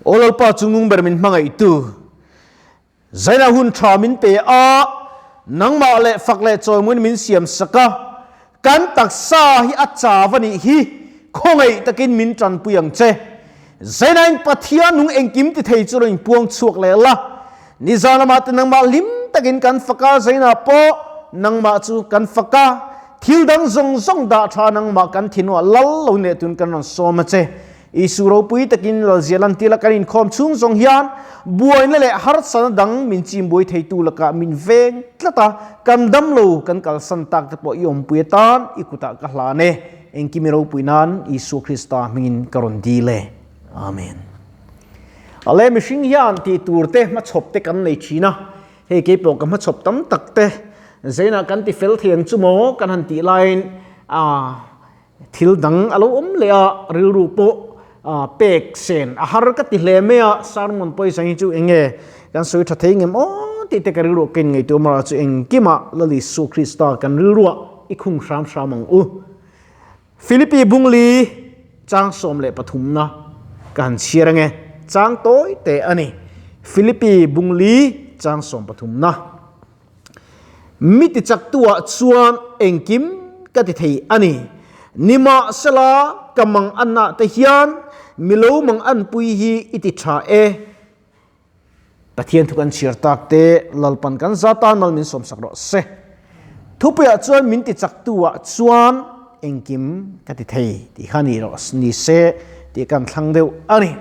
Aw Lalpa chungnung ber min hmangaihtu, Zaina hun tha min pe a, nangmah leh fak leh chawimuin min siam sak a, kan taksa hi a chau a nih hi, khawngaih takin min tanpui ang che. Zainain Pathian nung engkim ti thei chu rawn inpuang chhuak leh la, nizan lamah te nangmah hlim takin kan fak a, Zaina pawh nangmah chu kan fak a, thil dang zawng zawng dah tha nangmah kan thinua lal lo neh tun kan rawn sawm a che. Isu ropui takin lalzia lantila kan inkhawm chhung zawng hian buaina leh harsatna dang min chim buai theitu lakah min veng tlat a, kan dam lo kan kalsan tak te pawh i awmpui atan i kutah ka hlan e. Engkim i ropui nan Isua Krista hmingin ka rawn dil e. Amen. Ale mihring hian tih tur te hmachhawp te kan nei thin a, hei keipawh ka hmachhawp tam tak te zeinah kan ti fel thei ang chu maw kan han tih laiin ah Thil dang a lo awm leh a, rilru pawh pek sen a har ka ti hle mai a, sermon pawisa hi chu eng nge kan sawi tha thei ngem aw tih te ka rilruah ka inngaihtuah mara chu engkimah Lal Isua Krista kan rilruah i khung hram hram ang u. Philippi Bungli chang 13 na ka han chhiar ange, chang tawi te a ni. Philippi Bungli chang 13 na. Mi ti chaktuah chuan engkim ka ti thei a ni. Nimahsela, ka mang anah te hian mi lo mang anpui hi i ti tha e. Pathian thu kan chhiar tak te Lalpan kan za tan mal min sawmsak rawh se. Thupuiah chuan min ti chaktuah chuan engkim ka ti thei tih kha ni rawh ni se tih kan thlang deuh a ni.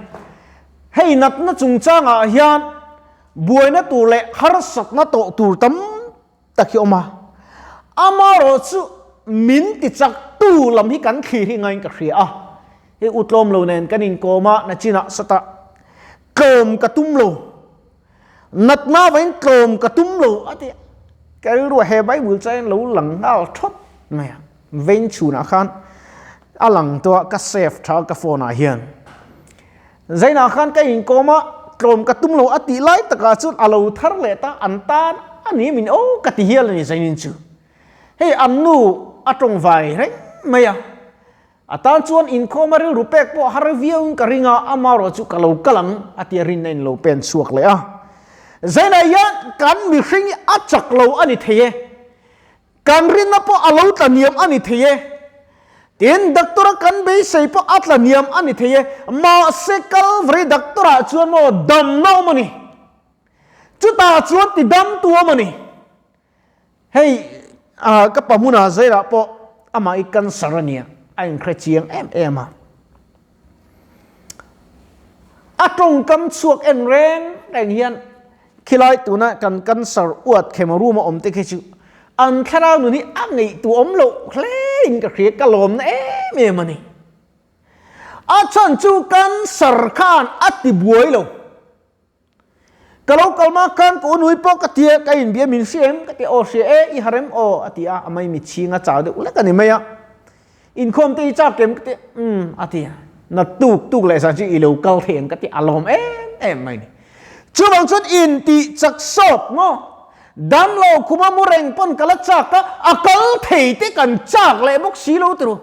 Hei natna chungchangah hian Buaina tur leh harsatna tawh tur tam tak hi awm a, amaherawh chu min ti chaktu lam hi kan thlir hi ngaiin ka hria a, hei u tlawm lo nen kan inkawm a, nachinah sata tlawm ka tum lo, natna vain tlawm ka tum lo a ti a, ka rilru ah he Bible chuan lo lang nghal thawt mai a, vein chhunah khan a lang tawh a, ka save tha ka phone ah hian. Zainah khan ka inkawm a, tlawm ka tum lo a tih lai takah chuan a lo thar leh ta, an tan a ni min aw ka ti hial a ni Zainin chu. Hei an nu a tawng vai reng mai a, a tan chuan inkhawm a rilru pek pawh har viauin ka ring a, amaherawh chu ka lo kal ang a tia rinna in lo pen chhuak leh a. Zainah hian kan mihring hi a chak lo a ni thei e. Kan rinna pawh a lo tla niam a ni thei e. Tin, doctor-a kan beisei pawh a tla niam a ni thei e. Mahse, Calvary doctor-ah chuan maw damna awm a ni. Chutah chuan ti damtu awm a ni. Hei, ka pa hmunah Zairah pawh amah hi cancer a nia, a inhre chiang em em a. A tawngkam chhuak en reng reng hian Khilai tuna kan cancer uat khema room a awm te khi chu an thlarau nun hi a ngaihtuah awm loh hle in ka hria ka lawmna em em a ni. A chhan chu cancer khan a ti buai lo. Ka lo kal ma khan ka unui pawh ka tia ka inbia min hria em ka ti aw hria e i harem aw a ti a a mai mitchhing a chau deuh lek a ni mai a. Inkhawm te hi chak em ka ti umm a ti a, na tuk tuk leh zan chu i lo kal thei ang ka ti a lawm em em mai ni. Chuvang chuan in tih chak sawt maw? Damlo khuma mu reng pawn ka la chak a, a kal thei te kan chak leh bawk si lo tiro.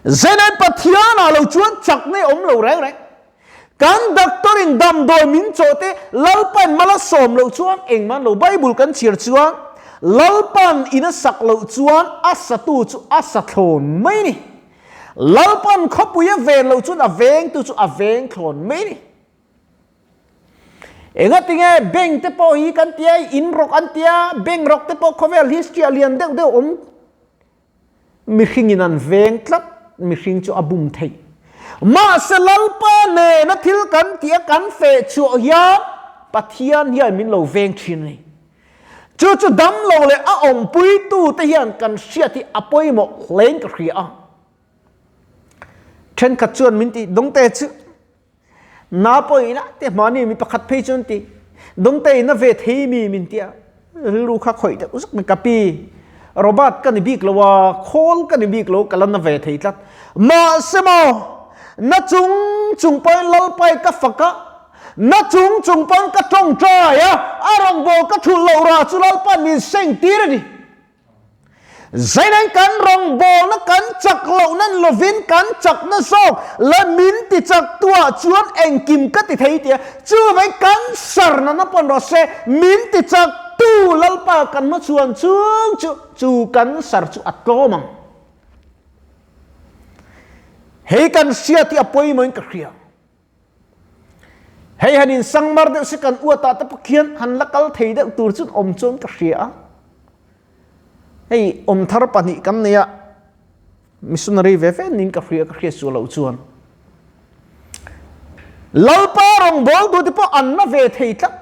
Zenai Pathianah lo chuan chak nei awm lo reng reng. Kan doctor in damdawi min chawh te Lalpan mal a sawm loh chuan engmah lo Bible kan chhiar chuan Lalpan in a sak loh chuan a satu chu a sa thlawn mai ni. Lalpan khawpui a ven loh chuan a vengtu chu a veng thlawn mai ni. Engatinge bank te pawh hi kan tia in rawk an tia bank rawk te pawh khawvel history a lian deuh deuh awm Mihringin an veng tlat, mihring chu a bum theih. Mahse Lalpa nena thil kan tih a kan feh chhuah hian Pathian hian min lo veng thin a ni. Chu chu damlo leh a awmpuitute hian kan hriat hi a pawimawh hlein ka hria a. Thenkhat chuan min tih dawngte chu na pawhin a ti hmani mi pakhat phei chuan ti dawngte in a ve thei mi min ti a rilru kha khawih deuh zuk mai ka pi Robert ka ni bik lo a khawl ka ni bik lo ka la na ve thei tlat mahse maw na chung chung pawhin lalpai ka fak a na chung chung pawhin ka tawngtai a a rawngbâwl ka thulh loh rah chu lalpan min seng tir a ni. Zainain kan rawngbawlna kan chak lohna ni lovin kan chakna zawk la min ti chak tuah chuan engkim ka ti thei tia chuvai kan sarna na pawn rawh se min ti chak tu Lalpa kan hmachhuan chung chu chu kan sar chu a tlawm ang. Hei kan hria tih a pawimawhin ka hria. Hei han in sangmar deuh se kan uatah te pawh khian han la kal thei deuh tur chu awm chuan ka hria a. Hei awm thar pahnih kan nei a, missionary ve ve niin ka hria ka hriat sual loh chuan. Lalpa rawngbâwl duh te pawh an la ve thei tlat.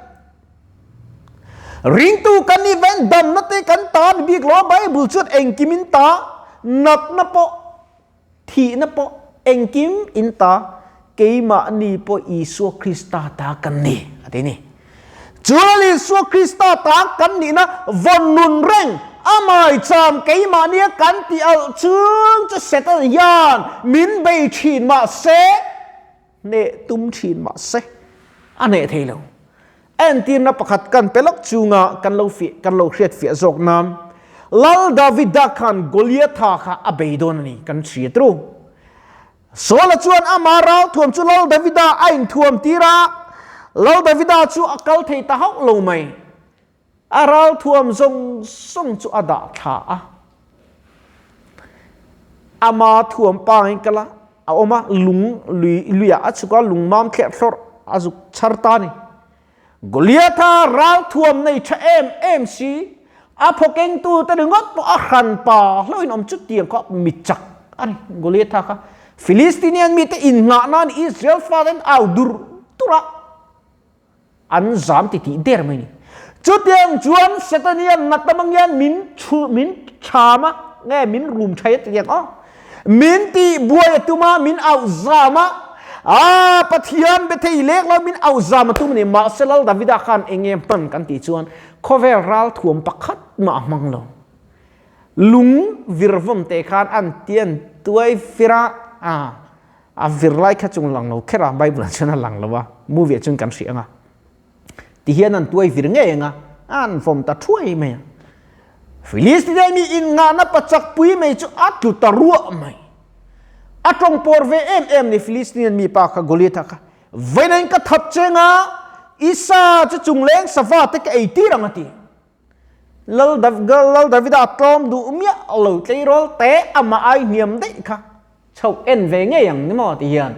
Ringtu kan nih ven damna te kan ta ni bik lo a, Bible chuan engkim in ta, natna pawh, thihna pawh, engkim in ta, keimahni pawh Isua Krista ta kan ni, a ti ni. Chuan Isua Krista ta kan nihna vawn nun reng, amai cham keimahnia kan tih alh chung chu Satan hian min bei thin mahse, Hneh tum thin mah se, a hneh thei lo. Entirna pakhat kan pe lawk chunga kan lo fiah kan lo hriat fiah zawk nan, Lal Davida khan Goliatha kha a bei dawn a ni kan hria tru. Saula chuan ama ralthuam chu Lal Davida a inthuam tir a, Lal Davida chu a kal thei ta hauh lo mai. A ralthuam zawng zawng chu a dah thla a. Ama thuam pangin kal a, a awm a, lung lui luiah a chhuk a, lung mam thlerh thlawrh a zuk chhar ta a ni. Goliatha ralthuam nei tha em em si, a phawkengtute ringawt pawh a hran pa hlauhin awm chutiang kha mi chak a ni Goliatha kha. Philistinian mite innghah nan Israel faten au dur dur a. An zam ti tih der mai ni. Chutiang chuan Satan hian natna hmang hian min chhu min cham a, nge min rum thei a ti ang aw. Min tih buai a tum a, min auh zam a, aa Pathian be thei lek lo min auh zam a tum a ni. Mahse Lal Davida khan eng nge hman kan tih chuan khawvel ralthuam pakhat mah a hmang lo. Lung virvawm te khan an tian tuai fir a, aa A vir lai kha chung lang lo kher a, Bible ah chuan a lang lo a, movie ah chuan kan hrih ang a. Ti hian an tuai vir ngei ang a, an vawm ta thuai mai a. Philistine mi inngahna pachak pui mai chu a tlu ta ruah mai. A tawng pawr ve em em ni Philistine mi pa kha Goliath-a kha, Vawiin ka thap cheng a, Isa chu chungleng sava te ka ei tir ang a ti. Lal Lal Davida a tlawm duh miah lo tleirawl te amah ai hniam daih kha chhoh en ve ngei ang ni maw ti hian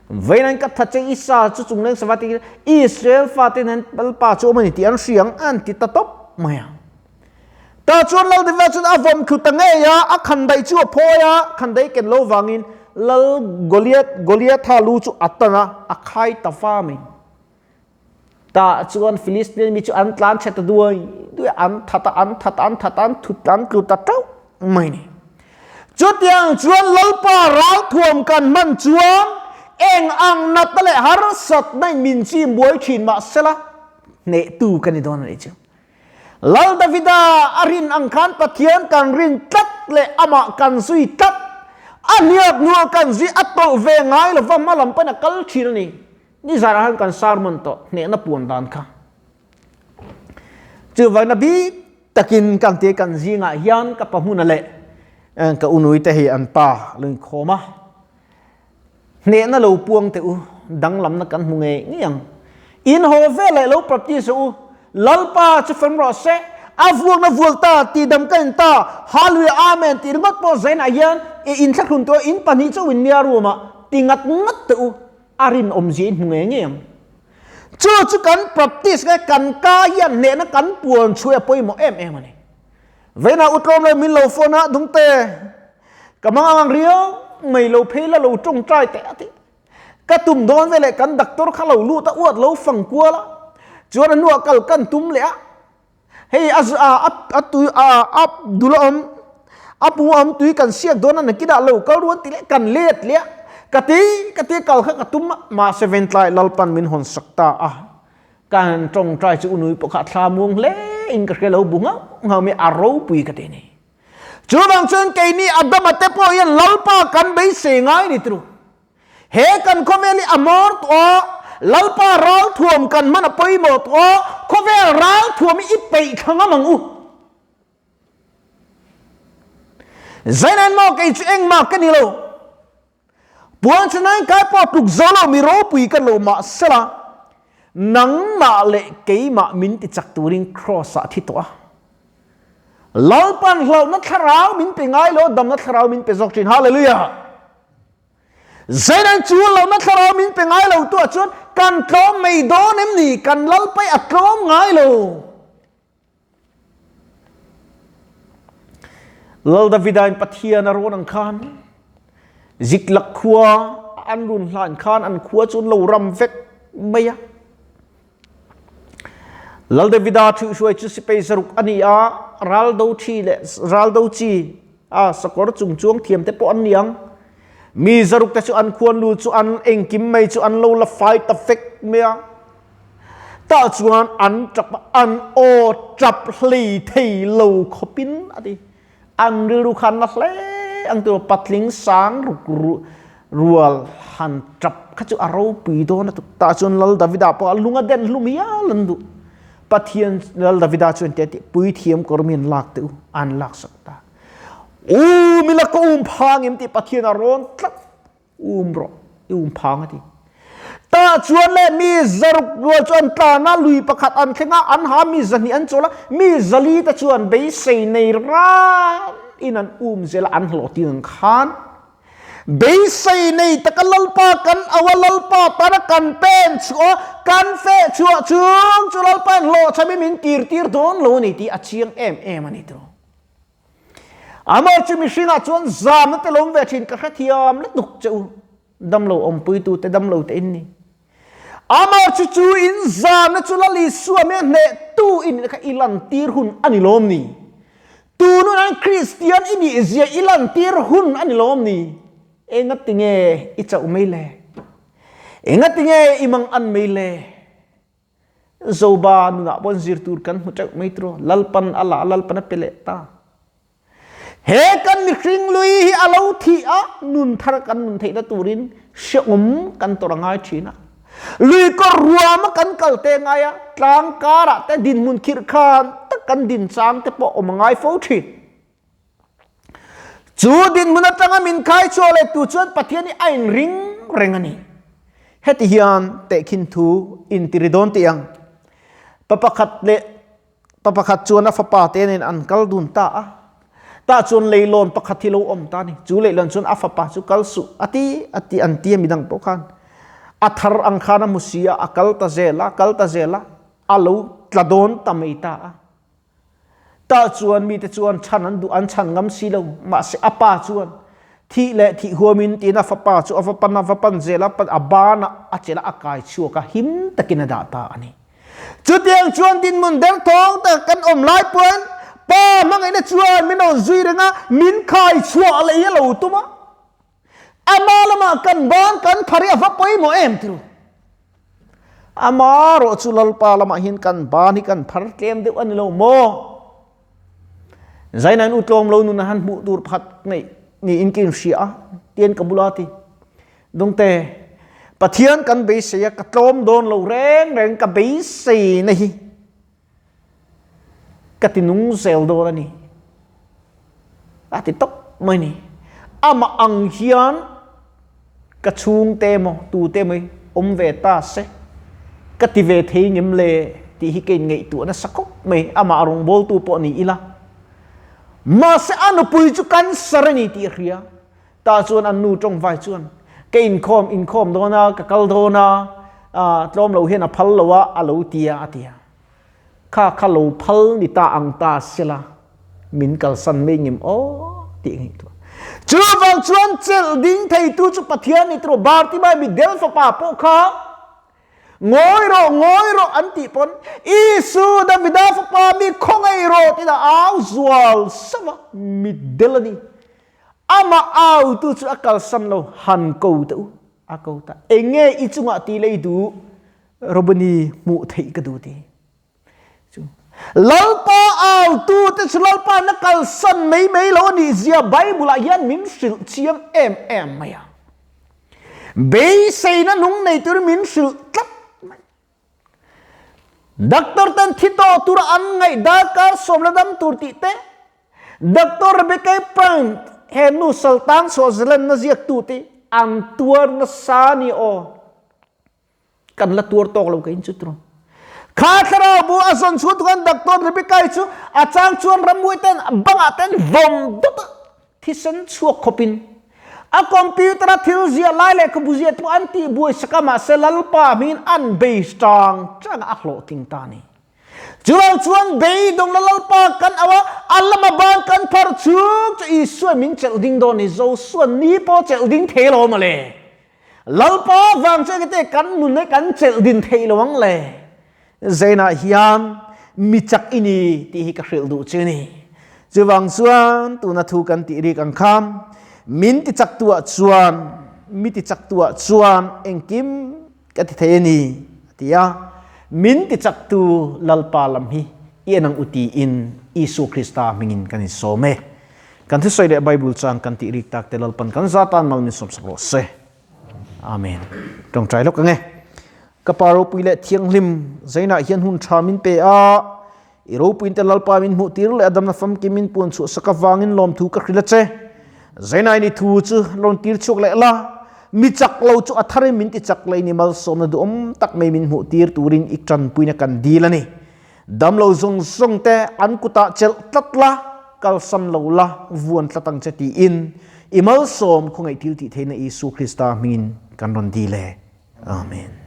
veinan ka tha che Isa chu chung leng sava ti Israel fate nen Lalpa chu awm a ni tih an hria ang an ti ta tawp mai a. Tah chuan Lal Davida chuan a vawm thlu ta ngei a, a khandaih chu a phawi a, khandaih ken lo vangin Lal Goliath Goliatha lu chu a tan a, a khai ta va mai. Tah chuan Philistine mi chu an tlan chhe ta duai duai a, an that a, an that a, an that a, an thut an tlu ta teuh mai ni. Chutiang chuan Lalpa ralthuam kan hman chuan eng ang natna leh harsatna in min chim buai thin mah sela hnehtu ka ni dawn a nih chu. Lal Davida a rin ang khan Pathian kan rin tlat leh amah kan zui tlat, a hniak hnuah kan zui a tawlh ve ngai lova hma lam pahin a kal thin a ni. Nizarah khan kan sermon tawh hnehna puan dan kha. Chuvangna bik takin kan ti kan zingah hian ka pa hmuna leh ka unui te hi an pa lo inkhawm a. Hnehna lo puang teh u, danglamna kan hmu ngei ngei ang. In haw ve leh lo practice u, Lalpa chu fem rawh se, a vuakna vual ta, tihdam ka in ta, Hallelujah Amen tih ringawt pawh zainah hian i inthlahrun tawh a, in pahnih chauh in nia room-ah ti ngat ngat teh u. A rinawmzia in hmu ngei ngei ang. Chu chu kan practice nge kan ka hian hnehna kan puan chhuai a pawimawh em em a ni. Veinah u tlawm lo min lo phone a, Dungte, ka mang ang ang riau mai lo phei la lo tawngtai teh a ti. Ka tum dawn veleh kan doctor kha lo lut a, uat lo fang kual a, chuan a hnuah kal kan tum leh a. Hei a a tui a a dul a awm a pu a awm tui kan siak dawn a nakinah lo kal ruan ti leh kan let leh a ka ti ka ti kal kha ka tum a mahse ventlai Lalpan min hawn sak ta a kan tawngtai chu unui pawh kha a thla muang hle in ka hria lo bu nghauh nghauh mai a ropui ka ti a ni. Chuvang chuan keini Adama te pawh hian Lalpa kan beisei ngai ni tru. He kan khawvel hi a mawr tawh a, Lalpa ralthuam kan hman a pawimawh tawh a, khawvel ralthuam hi i peih thla ngam ang u. Zainan maw kei chu engmah ka ni lo. Puan chanain kai pawh tluk zo lo mi ropui ka lo mah sela, nangmah leh keimah min ti chak turin Kraws ah thi tawh a. Lalpan hlauhna thlarau min pe ngai lo, damna thlarau min pe zawk thin. Hallelujah! Zainan chu hlauhna thlarau min pe ngai lo tu ah chuan kan tlawm mai dawn em ni? Kan Lalpai a tlawm ngai lo. Lal Davida in Pathian a rawn ang khan Ziklak khua an run hlan khan an khua chu an lo ram vek mai a. Lal Davida ṭhuihhruai chu sipai zaruk a ni a, raldo ṭhi leh raldo chi a sakawr chung chuang thiam te pawh an ni ang. Mi zaruk te chu an khuanlu chu an engkim mai chu an lo la fai ta vek mai a. Tah chuan an tap a, an aw tap hlei thei lo khawpin a ti. An rilru kha an la hle ang tiraw, patling sang ruk rual han tap kha chu a ropui dawn a tuk. Tah chuan Lal Davida pawh a lung a den hlum hial an duh. Pathian Lal Davida chuan ti a ti, Puithiam kawr mi an lak teh u, an laksak ta. U mila ka um phang em tih Pathian a rawn tlat. Um rawh, i um phang a ti. Tah chuan le mi zaruk rual chu an tlan a, lui pakhat an thleng a, an ha mi zahnih an chawl a, mi zali te chuan beisei nei ran in an um zel a, an hlawhting ang khan. Beisei nei taka Lalpa kan au a, Lalpa tana kan pen chhuah a, kan feh chhuah chung chu Lalpa in hlawhchham i min tir tir dawn lo a ni tih a chiang em em a ni tawh. Amah chu mihringah chuan zamna te lawm ve thin ka hrethiam lutuk che u, damlo awmpuitu te damlo te in ni. Amah chu chu in zamna chu Lal Isua mi a hnehtu in kha i lantir hun a ni lawm ni? Tun hun an Kristian i nih zia i lantir hun a ni lawm ni? Engatinge i chauh mai le? Engatinge i mang an mai le? Zoba nunah pawh zir tur kan hmu teuh mai tiraw, Lalpan a la, Lalpan a pe leh ta. He kan mihring lui hi a lo thih a, nun thar kan nun theihna turin hrehawm kan tawrh a ngai thin a. Lui kawr ruama kan kal te ngai a, tlang karah te dinhmun khirh khan tak kan din chang te pawh awm a ngai fo thin. Chu dinhmun atanga min khai chhuah leh tu chuan Pathian hi a inring reng a ni. Heti hian tehkhin thu intiri dawn tih ang. Pa pakhat leh pa pakhat chuan a fapa te nen an kal dun ta a. Tah chuan leilawn pakhat hi lo awm ta a ni. Chu leilawn chuan a fapa chu kal suh a ti a ti an ti a midang pawh khan. A thar ang khan a hmu si a, a kal ta zel a, kal ta zel a, a lo tla dawn ta mai ta a. Tah chuan mite chuan chhan an duh, an chhan ngam si lo. Mahse a pa chuan thih leh thih huamin tiin a fapa chu a va pan a, va pan zel a, a banah a chelh a, a kai chhuak a, him takin a dah ta a ni. Chutiang chuan dinhmun derthawng taka kan awm lai pawhin pa hmangaihna chuan min rawn zui reng a, min khai chhuah leh hi a lo tum a. Ama lamah kan ban kan phar hi a va pawimawh em tiro. Ama rawh chu Lalpa lamah hian kan ban hi kan phar tlem deuh a ni lo maw? Zainain u tlawm lo nun han hmuh tur pakhat nei niin ka inhria a, tian ka bula ti. Dungte, Pathian kan beisei a, ka tlawm dawn lo reng reng ka beisei na hi. Ka ti nung zel dawn a ni. A ti tawp mai ni. Amah ang hian ka chhungte emaw tute emaw hi awm ve ta se, ka ti ve thei ngem le tih hi ka inngaihtuah nasa khawp mai. Amah rawngbawltu pawh ni ila. Mahse a nupui chu cancer a ni tih a hria. Tah chuan an nu tawngvai chuan, Ka inkhawm inkhawm dawn a, ka kal dawn a, tlawm lo hian a phal lo a, a lo ti a, a ti a. Kha kha lo phal ni ta ang ta sela, min kalsan mai ngem aw tih ngaihtuah. Chuvang chuan chelh ding theitu chu Pathian ni tiraw, Bartimai mitdel fapa pawh kha Ngawi rawh, ngawi rawh an tih pawn, Isu, Davida fapa mi khawngaih rawh tiin a au zual sauh a, mitdel a ni. Amah autu chu a kalsan lo, han ko teh u, a ko ta. Enge i chungah ti lei duh, Robani hmuh theih ka duh ti. Chu Lalpa autu te chu Lalpa na kalsan mai mai lo a nih zia Bible ah hian min hrilh chiang em em mai a. Beiseina nung nei turin min hrilh tlat mai. Doctor ten thi tawh tura an ngaih darkar sawm la dam tur tih te, Doctor Rebecca Pant. he nu saltang chhuah zalenna ziaktute an tuar nasa ni aw. Kan la tuar tawk lo ka in chu tro. Kha thlarau bu a zawn chhuah tukan Doctor Rebecca chu a chang chuan rammuai ten bangah ten vawm dawt a thisen chhuak khawpin a computer a thil ziah lai leh khabu ziah tu an tih buai saka mahse Lalpa hmingin an bei tang tang a hlawhtling ta ni. Chulo chuan beidawng la Lalpa kan au a, a lama ban kan phar chung chu Isua min chelh ding dawn ni. Josua ni pawh chelh ding thei lo mawle. Lalpa vang chu engte kan nun hi kan chelh din thei lo ang le. Zainah hian mi chak i ni tih hi ka hrilh duh chu ni. Chuvang chuan tuna thu kan tih rik ang kha min ti chak tu ah chuan mi ti chak tu ah chuan engkim ka ti thei a ni a ti a. Min ti chak tu Lalpa lam hi i en ang u tiin Isua Krista hmingin kan insawm e. Kan thusawi leh Bible chang kan tih rik tak te Lalpan kan za tan mal min sawmsak rawh se. Amen. Tawngtai lawk ange. Ka pa ropui leh thianghlim zainah hian hun tha min pe a, i ropuin te Lalpa min hmuh tir leh a damna famkim min puan chhuah sak avangin lawmthu ka hrilh a che. Zainah in i thu chu rawn tir chhuak leh la, mi chak lo chu a tharin min ti chak leh in i malsawmna duhawm tak mai min hmuh tir turin i tanpuina kan dil a ni. Damlo zawng zawng te an kutah chelh tlat la, kalsan lo la, vuan tlat ang che tiin i malsawm khawngaih thil tih theihna Isu Krista hmingin kan rawn dil e. Amen.